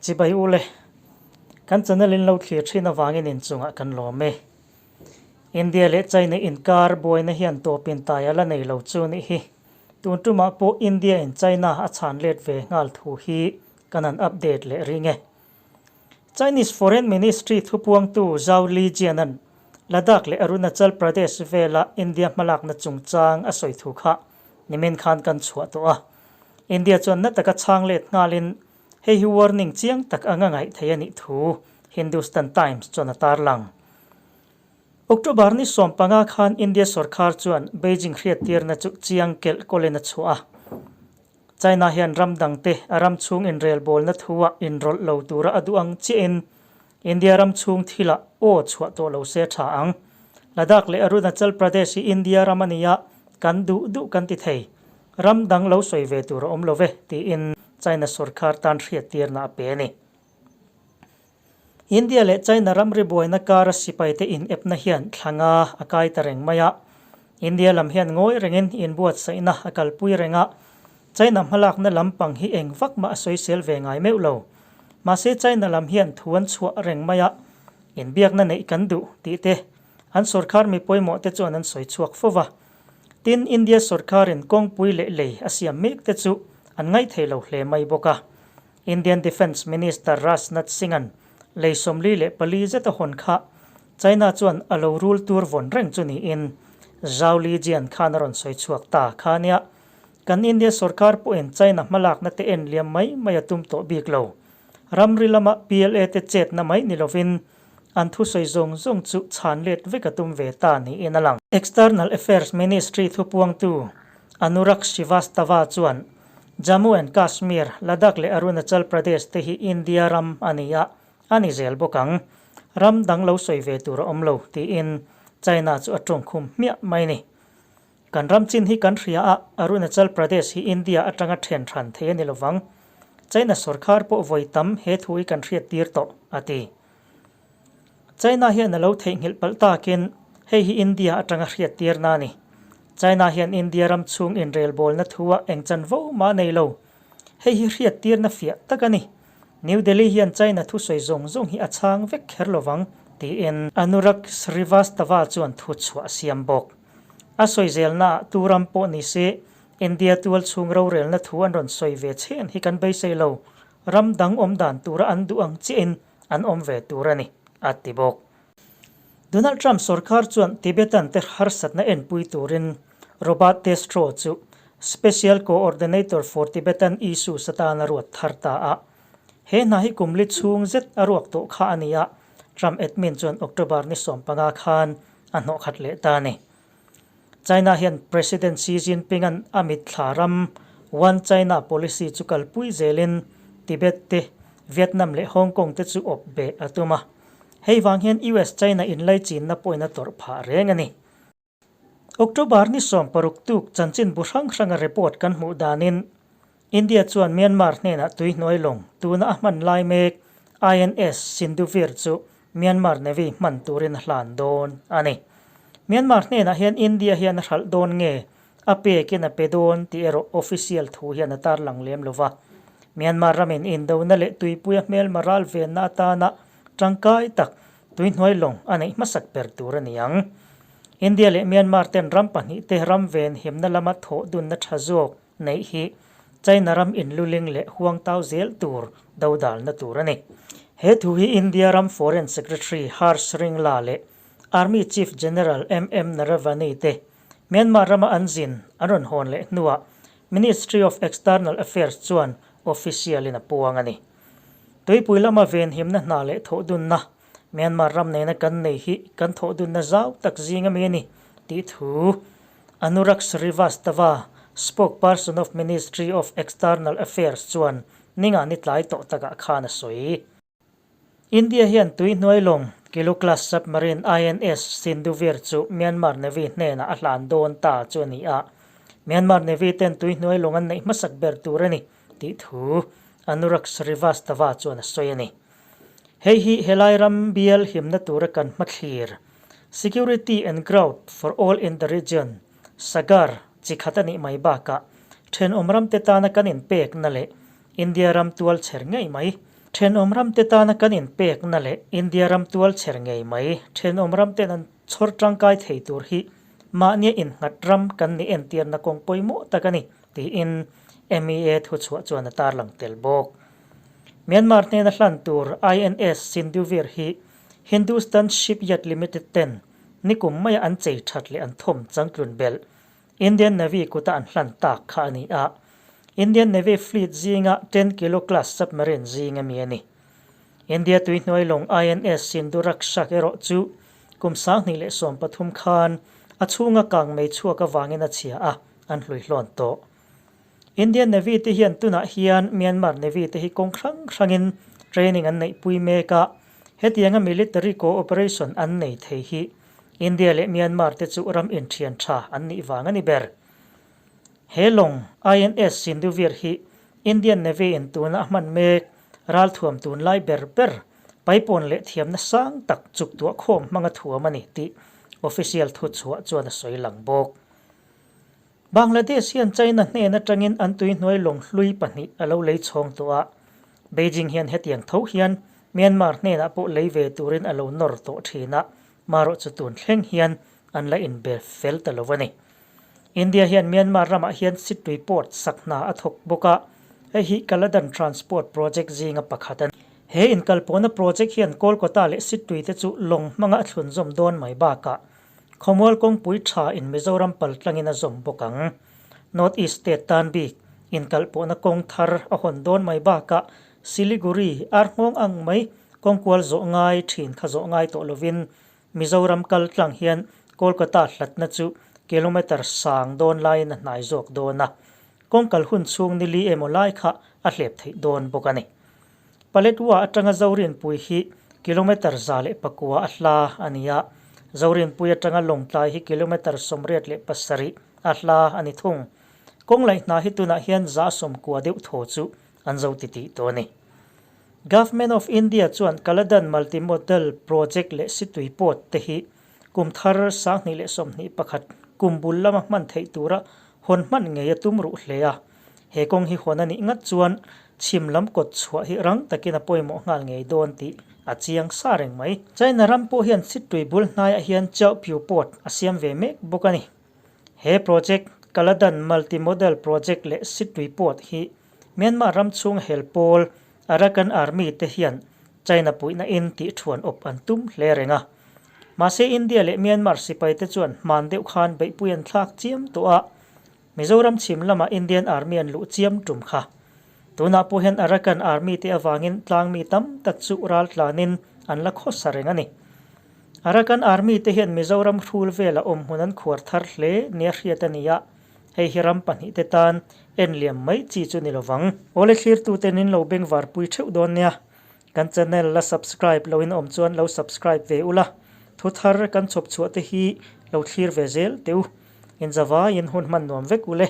Chibai u le. Kan channel in lo thlir thin avangin inchungah kan lawm e. India leh China inkar buaina hian tawpin tai a la nei lo chu nih hi. Tun tumah pawh India in China a chhan let ve nghal thu hi kan han update leh ring e. Chinese Foreign Ministry thupuangtu Zhao Lijian-a'n Ladakh leh Arunachal Pradesh vela India hmalakna chungchang a sawi thu kha nimin khan kan chhuah tawh a. India chuan na taka chhang let nghalin hei hi warning chiang tak anga ngaih thei a nih thu Hindustan Times chuan a tarlang. October ni 15 khan India sorkar chuan Beijing hriattirna chu chiang kelh kawlin a chhuah a. China hian ram dangte a ram chhung inrelbawlna thuah inrawlh lo tura a duh ang chiahin India ram chhung thilah aw chhuah tawh lo se tha ang. Ladakh leh Arunachal Pradesh hi India ram a ni a, kan duh duh kan ti thei. Ram dang lo sawi ve tur a awm lo ve, tiin China sorkar tan hriattirna a pe a ni. India leh China ramri buaina kara sipaite inepna hian thla nga a kai ta reng mai a. India lam hian ngawi rengin inbuatsaihna a kalpui reng a, China hmalakna lampang hi eng vak mah a sawisel ve ngai meuh lo. Mahse China lam hian thu an chhuah reng mai a, inbiakna neih kan duh tih te an sorkar mi pawimawh te chuan an sawi chhuak fo va. Tin, India sorkarin kawngpui leh lei a siam mek te chu an ngaithei lo hle mai bawk a. Indian Defence Minister Rajnath Singh-a'n lei 44 zet a hawn kha China chuan a lo rul tur vawn reng chu niin Zhao Lijian khan a rawn sawi chhuak ta kha nia. Kan India sorkar pawhin China hmalakna te en liam mai mai a tum tawh bik lo. Ramri lama PLA te chetna mai ni lovin an thusawi zawng zawng chu chhan let vek a tum ve ta niin a lang. External Affairs Ministry thupuangtu Anurag Srivastava chuan Jammu and Kashmir, Ladakh leh Arunachal Pradesh te hi India ram a ni a, a ni zel bawk ang. Ram dang lo sawi ve tur a awm lo, tiin China chu a tawngkhum hmiah mai ni. Kan ram chin hi kan hria a, Arunachal Pradesh hi India atanga then hran thei a ni lovang. China sorkar pawh vawi tam he thu hi kan hriat tir tawh, a ti. China hian a lo theihnghilh palh takin hei hi India atanga hriat tirna a ni. China hian India ram chhung inrelbawlna thu-ah eng chanvo mah a nei lo. Hei hi hriat tirna fiah tak a ni. New Delhi hian China thusawi zawng zawng hi a chhang vek kher lovang, tiin Anurag Srivastava chuan thu chhuah a siam bawk. A sawi zelnaah tu ram pawh ni se, India tual chhung rorelna thu an rawn sawi ve chhen hi kan beisei lo. Ram dang awm dan tura an duh ang chiahin an awm ve tur a ni, a ti bawk. Donald Trump sorkar chuan Tibetan te harsatna enpui turin Robert Destro chu Special Coordinator for Tibetan Issues atan a ruat thar ta a. He hna hi kum li chhung zet a ruak tawh kha a ni a, Trump admin chuan October ni 15 khan a hnawhkhat leh ta a ni. China hian President Xi Jinping-a'n a mitthla ram One China policy chu kalpui zelin Tibet te, Vietnam leh Hong Kong te chu awp beh a tum a. Hei vang hian US-China inlaichinna pawhin a tawrh phah reng a ni. October ni 60 tuk chanchin bu hrang hranga report kan hmuh danin India chuan Myanmar hnenah tuihnuai lawng tuna a hman lai mek INS Sindhuvir chu Myanmar Navy hman turin a hlan dawn a ni. Myanmar hnenah hian India hian a hralh dawn nge a pekin a pe dawn tih erawh official thu hian a tarlang lem lo va. Myanmar ramin indona leh tuipuia hmelma ral venna atana tangkai tak tuihnuai lawng a neih hmasak ber tur a ni ang. India leh Myanmar ten ram pahnihte ram ven himna lama thawh dunna tha zawk neih hi China ram inluling leh huangtau zel tur dodalna tur a ni. He thu hi India ram Foreign Secretary Harsh Shringla leh Army Chief General MM Naravane te Myanmar rama an zin an rawn hawn leh hnuah Ministry of External Affairs chuan official in a puang a ni. Tuipui lama venhimna hna leh thawhdunna Myanmar ram nena kan nei hi kan thawhdunna zau tak zing ami a ni tih thu Anurag Srivastava, spokesperson of Ministry of External Affairs chuan ninga ni tlai tawh takah khan a sawi. India hian tui hnuai lawng Kilo class submarine INS Sindhuvir chu Myanmar Navy hnenah a hlan dawn ta chu a ni a, Myanmar Navy ten tui hnuai lawng an neih hmasak ber tur a ni tih thu Anurag Srivastava chuan a sawi a ni. Hei hi helai ram bial himna tura kan hmathlir, Security and Growth for All in the Region, SAGAR, chi khat a nih mai bakah thenawm ramte tana kan inpekna leh India ram tual chher ngei mai. Thenawm ramte tana kan inpekna leh India ram tual chher ngei mai thenawm ramten an chhawr tangkai thei tur hi mahnia innghat ram kan ni entirna kawng pawimawh tak a ni, tiin MEA thuchhuah chuan a tarlang tel bawk. Myanmar hnena hlan tur INS Sindhuvir hi Hindustan Shipyard Limited ten nikum maia an chei that leh an thawm changtlun belh Indian Navy kuta an hlan tak kha a ni a. Indian Navy fleet zinga ten kilo class submarine zing ami a ni. India tuihnuai lawng INS Sindhurakshak erawh chu kum 2013 khan a chhunga kangmei chhuak avangin a chhia a, an hluihlawn tawh. Indian Navy te hian tunah hian Myanmar Navy te hi kawng hrang hrangin training an neihpui mek a, hetianga military cooperation an nei thei hi India leh Myanmar te chu ram inthian tha an nih vang a ni ber. He lawng INS Sindhuvir hi Indian Navy in tuna a hman mek ralthuam tunlai ber ber paipawn leh thiamna sang tak chuktuah khawm hmanga thuam a ni tih official thuchhuah chuan a sawi lang bawk. Bangladesh hian China hnen atangin an tuihnuai lawng hlui pahnih a lo lei chhawng tawh a, Beijing hian hetiang tho hian Myanmar hnenah pawh lei ve turin a lo nawr tawh thin a, marawh chu tun thleng hian an la inbe fel ta lo a ni. India hian Myanmar ramah hian Sittui Port sak hna a thawk bawk a, hei hi Kaladan Transport Project zinga pakhat a ni. He inkalpawhna project hian Kolkata leh Sittui te chu lawng hmanga a thlunzawm dawn mai bakah Khawmual kawngpui tha in Mizoram pal tlangin a zawm bawk ang. North East State tan bik inkalpawhna kawng thar a hawn dawn mai bakah Siliguri, Arngawng ang mai kawngkual zawh ngai thin kha zawh ngai tawh lovin Mizoram kal tlang hian Kolkata hlatna chu kilometre sang dawn laiin a hnai zawk dawn a, kawngkal hun chhung nili emaw lai kha a hlep theih dawn bawk a ni. Paletwa atanga Zorinpui hi kilometre 109 a hla a ni a, Zorinpui atanga Lawngtlai hi kilometre 87 a hla a ni thung. Kawng laih hna hi tunah hian 90% deuh thaw chu an zo titih tawh a ni. Government of India chuan Kaladan Multimodal Project leh Situi Port te hi kum thar 2021 kum bul lama hman theih tura hawn hman ngei a tum ruh hle a. He kawng hi hawn a nih ngat chuan chhim lam kawt chhuah hi rang takin a pawimawh nghal ngei dawn tih a chiang sa reng mai. China ram pawh hian Sittui bul hnaiah hian Kyaukphyu Port a siam ve mek bawk a ni. He project, Kaladan Multimodal Project leh Sittui Port hi Myanmar ram chhung hel pawl Arakan Army te hian China puihna in tih thuan awp an tum hle reng a. Mahse India leh Myanmar sipai te chuan hman deuh khan beihpui an thlak chiam tawh a, Mizoram chhim lama Indian Army an luh chiam tum kha. Tunah pawh hian Arakan Army te avangin tlangmi tam tak chu ral tlanin an la khawsa reng a ni. Arakan Army te hian Mizoram hrul vela awm hmun an khuar thar hle nia hriat a ni a, hei hi ram pahnih te tan en liam mai chi chu ni lovang. Awle thlirtute nin lo bengvar pui theuh dawn nia. Kan channel la subscribe loin awm chuan lo subscribe ve ula, thu thar kan chhawp chhuah te hi lo thlir ve zel teh u. Inzavaiin hun hman nuam vek ule.